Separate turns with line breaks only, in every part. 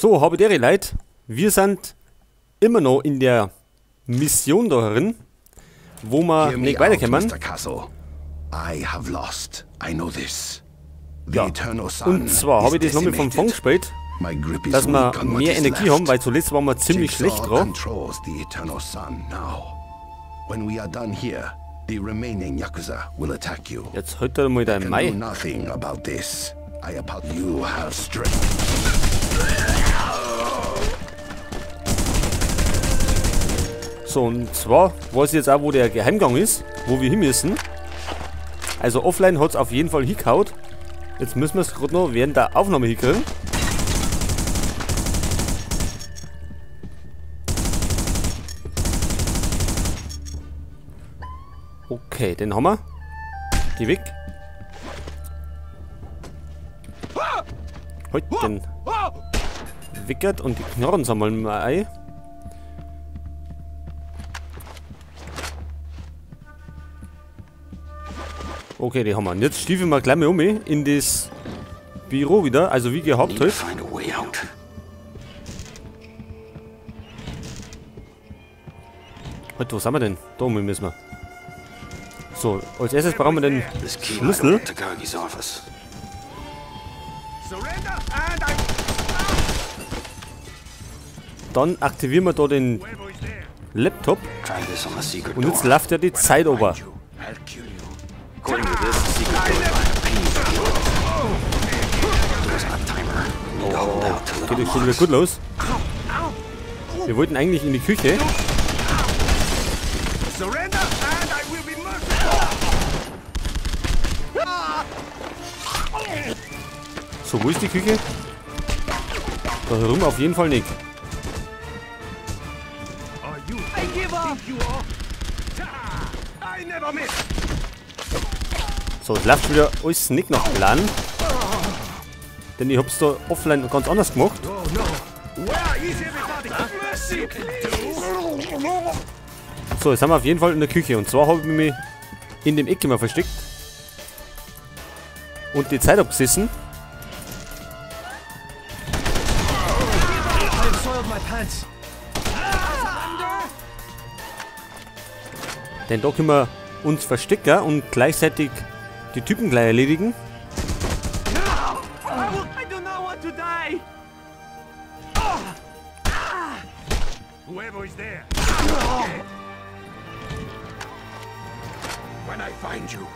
So, habe dere Leute, wir sind immer noch in der Mission da drin, wo wir nicht weiterkommen. Ja, und zwar habe ich das nochmal vom Fong gespielt, dass wir mehr Energie haben, weil zuletzt waren wir ziemlich schlecht drauf. Jetzt heute halt mal dein Mai. So, und zwar weiß ich jetzt auch, wo der Geheimgang ist, wo wir hin müssen. Also offline hat es auf jeden Fall hingehauen. Jetzt müssen wir es gerade noch während der Aufnahme hinkriegen. Okay, den haben wir. Geh weg. Heute den Wickert und die Knarren sammeln wir ein. Okay, die haben wir. Und jetzt stiefeln wir gleich mal um in das Büro wieder, also wie gehabt halt. Heute, wo sind wir denn? Da oben müssen wir. So, als erstes brauchen wir den Schlüssel. Dann aktivieren wir da den Laptop. Und jetzt läuft ja die Zeit over. Oh, geht jetzt schon wieder gut los. Wir wollten eigentlich in die Küche. So, wo ist die Küche? Da herum auf jeden Fall nicht. So, es läuft wieder alles nicht nach Plan. Denn ich hab's da offline ganz anders gemacht. So, jetzt haben wir auf jeden Fall in der Küche. Und zwar habe ich mich in dem Eck immer versteckt. Und die Zeit abgesessen. Denn da können wir uns verstecken und gleichzeitig die Typen gleich erledigen.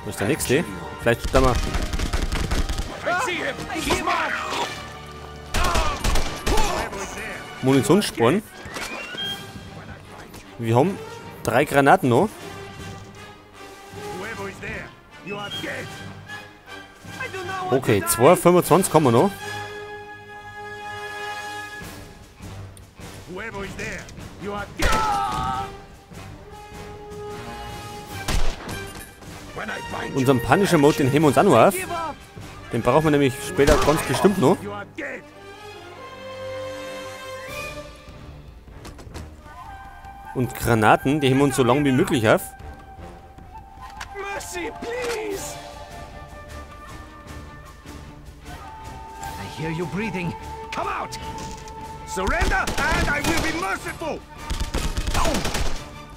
Wo ist der nächste? Vielleicht da mal. Munitionsspuren. Wir haben 3 Granaten noch. Okay, 2,25 haben wir noch. Unseren Punisher Mode, den heben wir uns auch noch auf. Den brauchen wir nämlich später ganz bestimmt noch. Und Granaten, die heben wir uns so lange wie möglich auf.
Mercy, please. I hear you breathing. Come out. Surrender and I will be merciful. Oh.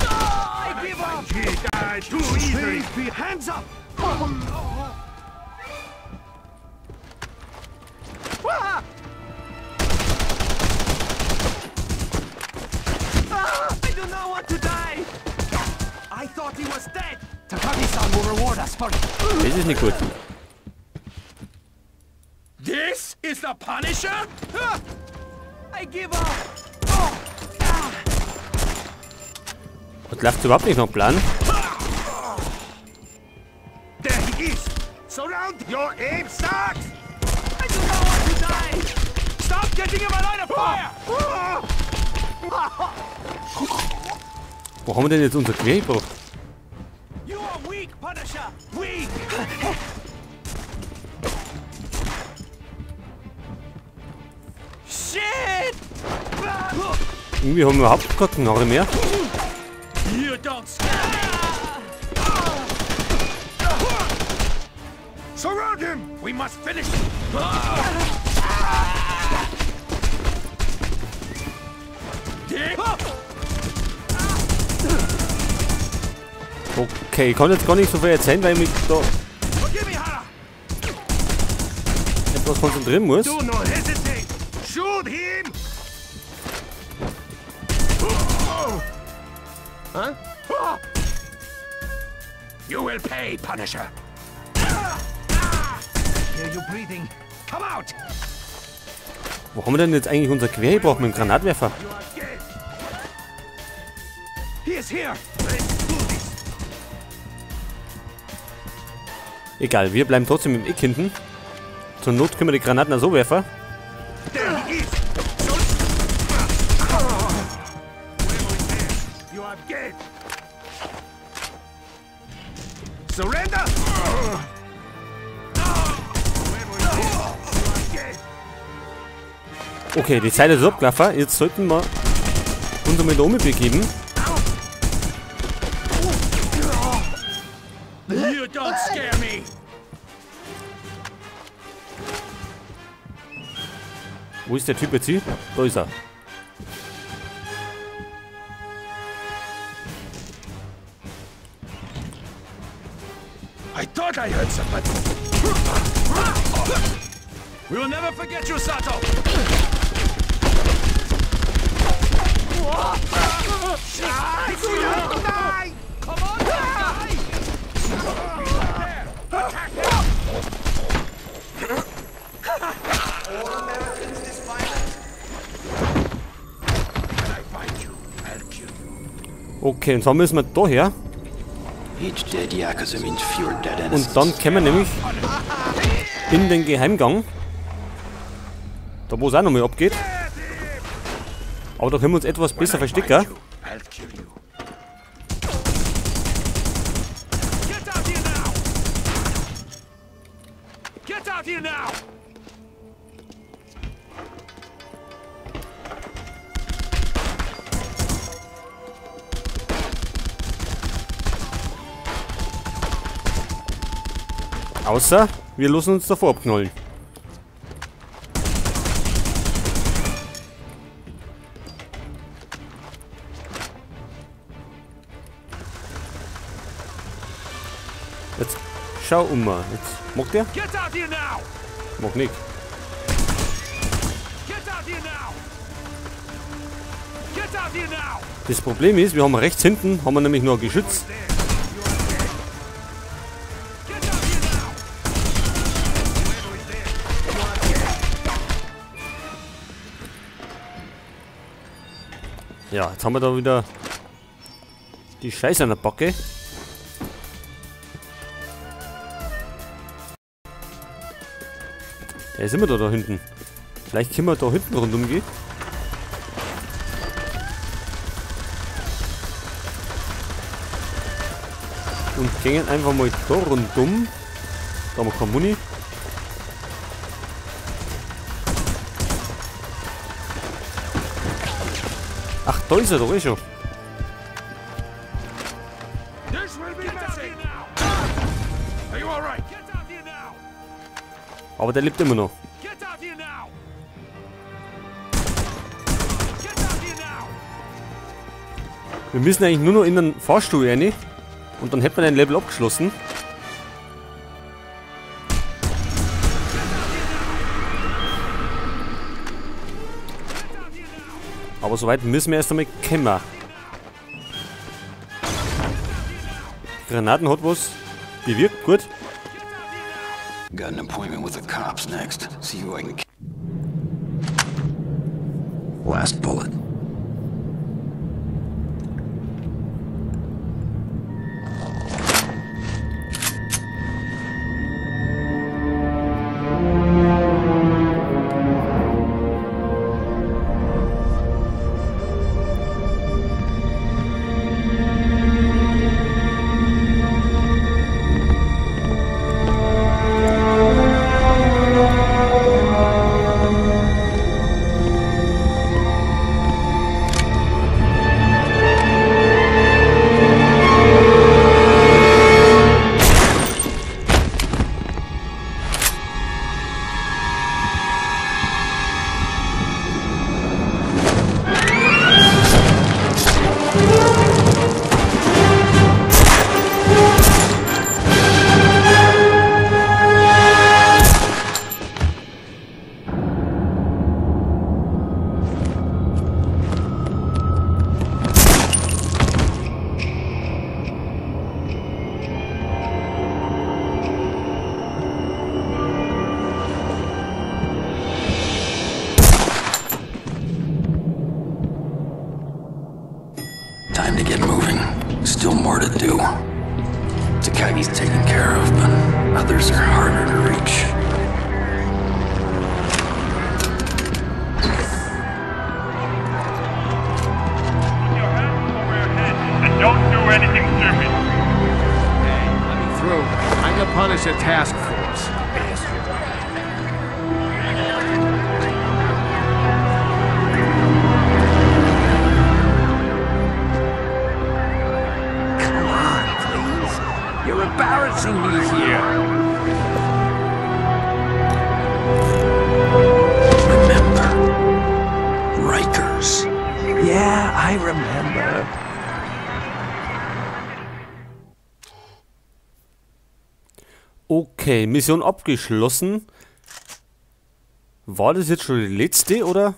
I give up. You die too easily. Please be hands up. I do not want to die. I thought he was dead. Takagi-san will reward us for.
Das ist nicht gut.
This is the Punisher? I give up.
Und läuft überhaupt nicht nach Plan.
There he is. Surround your aim sucks. I do not want to die. Stop getting in my line of fire.
Wo haben wir denn jetzt unser Gewehr gebracht?
You are weak, Punisher. Weak. Shit.
Irgendwie haben wir überhaupt keine Knarre mehr.
You don't scare me. Surround him. We must finish.
Okay, ich kann jetzt gar nicht so viel erzählen, weil ich mich da etwas konzentrieren muss.
Do not hesitate. Shoot him. Huh? You will pay, Punisher. Hear you breathing. Come out.
Wo haben wir denn jetzt eigentlich unser Gewehr gebraucht mit dem Granatwerfer?
He is here. Let's do this.
Egal, wir bleiben trotzdem im Eck hinten. Zur Not können wir die Granaten auch so werfen.
There he is. You are dead. Surrender.
Okay, die Zeit ist abgelaufen. Jetzt sollten wir uns einmal da oben begeben.
You don't scare me.
Wo ist der Typ jetzt hier? Da ist er.
I thought I heard somebody. We will never forget you, Sato. Come on, die! Attack him!
All Americans this violent?
When I find you, I'll kill you.
Okay, und zwar müssen wir da her.
Each dead Yakuza means fewer dead
Und
innocents.
dann kommen wir nämlich in den Geheimgang. Da wo es auch nochmal abgeht. Aber da können wir uns etwas besser verstecken.
I'll kill you. Get out here now! Get out here now!
Außer wir lassen uns davor abknallen. Jetzt schau um mal. Jetzt mag der?
Get out here now!
Mag nicht.
Get out here now! Get out here now!
Das Problem ist, wir haben rechts hinten haben wir nämlich nur ein Geschütz.
Get out here now!
Ja, jetzt haben wir da wieder die Scheiße an der Backe. Der ist immer da hinten. Vielleicht können wir da hinten rundum gehen. Und gehen einfach mal da rundum. Da haben wir keine Muni. Ach, da ist er doch eh schon. Aber der lebt immer noch. Wir müssen eigentlich nur noch in den Fahrstuhl rein. Und dann hätten wir den Level abgeschlossen. Aber soweit müssen wir erst einmal kommen. Die Granaten hat was bewirkt, gut.
Got an appointment with the cops next. See who I can. Last bullet. Need to get moving. Still more to do. Takagi's taken care of, but others are harder to reach.
Put your hands over your head and don't do anything stupid.
Hey, let me through. I'm the Punisher Task Force. Bastard. Come on, please. You're embarrassing me here.
Remember, Rikers.
Yeah, I remember.
Okay, Mission abgeschlossen. War das jetzt schon die letzte, oder?